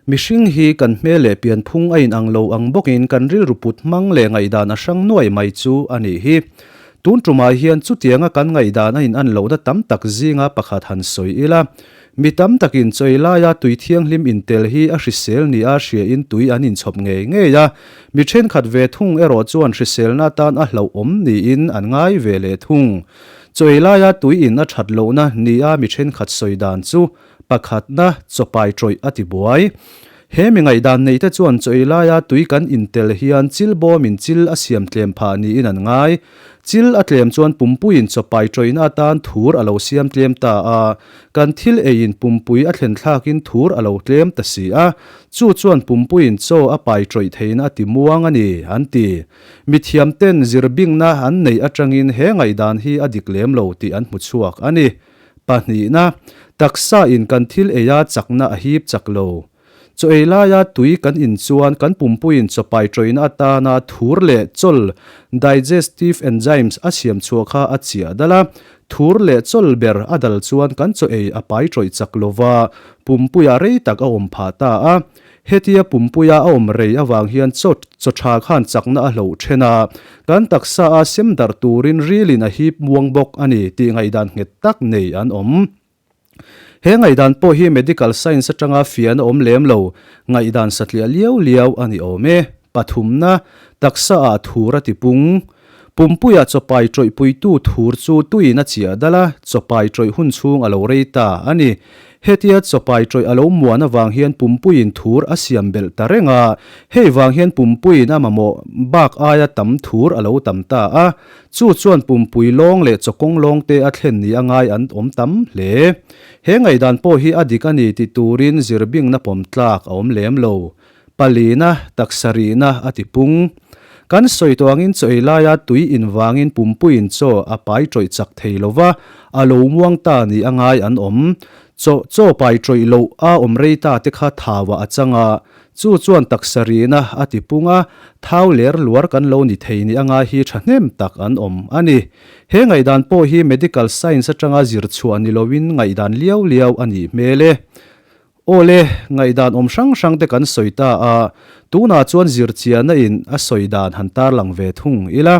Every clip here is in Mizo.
Mihring hi kan hmel leh pianphung a inang lo ang bawkin kan rilru put hmang leh ngaihdan a hrang nuai mai chu a nih hi. Tun tumah hian chutianga kan ngaihdan a inan lohna tam tak zinga pakhat han sawi ila. Mi tam takin chawi laia tui thianghlim intel hi a hrisel nia hriain tui an inchhawp ngei ngei a, mi thenkhat ve thung erawh chuan hriselna atan a hlauhawm niin an ngai ve leh thung. Chawi laia tui in a that lohna nia mi thenkhat sawi dan chu pakhatna chawpai tawih a ti buai. He mi ngaihdan neite chuan chawi laia tui kan intel hian chil bawmin chil a siam tlem phah niin an ngai. Chil a tlem chuan pumpuiin chawpai tawihna atan thur a lo siam tlem ta a, kan thil eiin pumpui a thlen thlakin thur a lo tlem ta si a, chu chuan pumpuiin chaw a pai tawih theihna a ti muang a ni, an ti. Mithiamten zirbingna an neih atangin he ngaihdan hi a dik lem lo tih an hmu chhuak a ni. Pahnihna, taksa in kan thil eia chakna a hip chak lo. Chaw ei laia tui kan in chuan kan pumpuiin chawpai tawihna atana thur leh chawl, digestive enzymes, a siam chhuah kha a chiah dal a. Thur leh chawl ber a dal chuan kan chaw ei a pai tawih chak lova, pumpuia rei tak a awm phah ta a. Hetia pumpuia a awm rei avang hian chaw chaw tha khan chakna a hloh then a, kan taksa a sem darh turin rilin a hip muang bawk a ni tih ngaihdan nghet tak nei an awm. He ngaihdan pawh hi medical science atanga fian a awm lem lo, ngaihdan satliah liau liau a ni awm e. Pathumna, taksa ah thur a ti pung. Pumpuia chawpai tawihpuitu thur chu tuiin a chiah dal a, chawpai tawih hun chhung a lo rei ta a ni. Hetia chawpai tawih a lo muan avang hian pumpuiin thur a siam belh ta reng a, hei vang hian pumpuiin a mamawh bak aia tam thur a lo tam ta a. Chu chuan pumpui lawng leh chawkawng lawng te a thlen ni a ngai an awm tam hle. He ngaihdan pawh hi a dik a ni ti turin zirbingna pawm tlak a awm lem lo. Palina, taksa rihna a ti pung. Kan sawi tawh angin chaw ei laia tui invangin pumpuiin chaw a pai tawih chak thei lo va, a lo muang ta ni a ngai an awm. Chaw chaw pai tawih loh a awm rei ta te kha thauah a chang a, Chu chuan taksa rihna a ti pung a, thau ler luar kan lo ni thei ni anga hi thahnem tak an awm a ni. He ngaihdan pawh hi medical science atanga zir chhuah ni loin ngaihdan liau liau a nih hmel e. Awle, ngaihdan awm hrang hrang te kan sawi ta a, tunah chuan zir chiahna in a sawi dan han tarlang ve thung ila.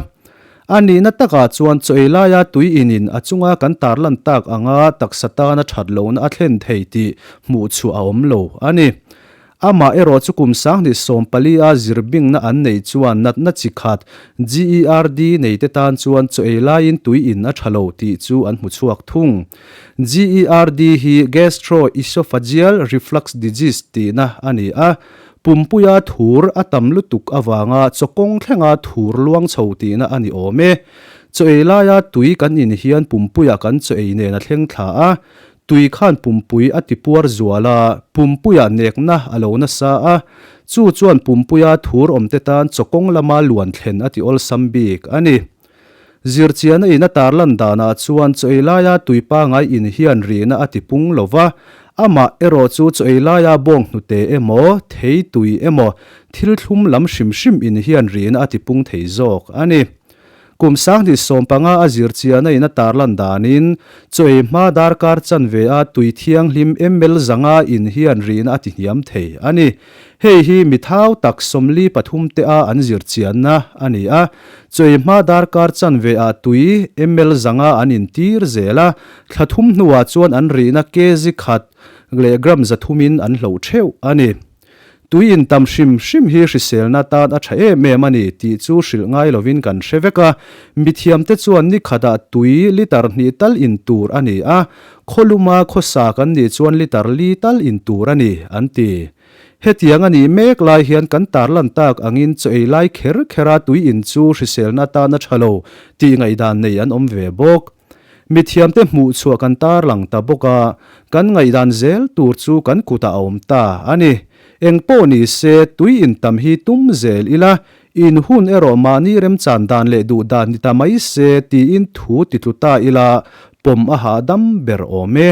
A nihna takah chuan chaw ei laia tui inin a chunga kan tarlan tak anga taksa tana that lohna a thlen thei tih hmuh chhuah a awm lo a ni. Amah erawh chu kum 2014 a zirbingna an neih chuan natna chi khat GERD neite tan chuan chaw ei laiin tui in a tha lo tih chu an hmu chhuak thung. GERD hi Gastro-Esophageal Reflux Disease tihna a ni a, pumpuia thur a tam lutuk avanga chaw kawng thlenga thur luang chho tihna a ni awm e. Chaw ei laia tui kan in hian pumpuia kan chaw ei nen a thleng thla a, Tui khan pumpui a ti puar zual a, pumpuia nekna a lo nasa a, chu chuan pumpuia thur awmte tan chawkawng lama luan thlen a ti awlsam bik a ni. Zirchiana in a tarlan danah chuan chaw ei laia tui pangai in hian rihna a ti pung lo va, amah erawh chu chaw ei laia bawng hnute emaw, thei tui emaw, thil thlum lam hrim hrim in hian rihna a ti pung thei zawk a ni. Kum 2015 a zir chiahna in a tarlan danin, chaw ei hma darkar chanve a tui thianghlim ml zanga in hian rihna a ti hniam thei a ni. Hei hi mi thau tak 43 te a an zir chianna a ni a, chaw ei hma darkar chanve ah tui ml zanga an in tir zel a, thla thum hnuah chuan an rihna kg khat leh gram 300 in an hloh theuh a ni. Tui in tam hrim hrim hi hriselna tan a tha em em a ni tih chu hrilh ngai lovin kan hre vek a. Mithiamte chuan ni khatah tui litre hnih tal in tur a ni a, khawluma khawsa kan nih chuan litre li tal in tur a ni, an ti. Hetiang a nih mek lai hian kan tarlan tak angin chaw ei lai kher khera tui in chu hriselna tan a tha lo tih ngaihdan nei an awm ve bawk. Mithiamte hmuh chhuah kan tarlang ta bawk a, kan ngaihdan zel tur chu kan kutah a awm ta a ni. Eng pawh ni se, tui intam hi tum zel ila, in hun erawh mahni remchan dan leh duh dan ni ta mai se tiin thu titlu ta ila, pawm a hahdam ber awm e.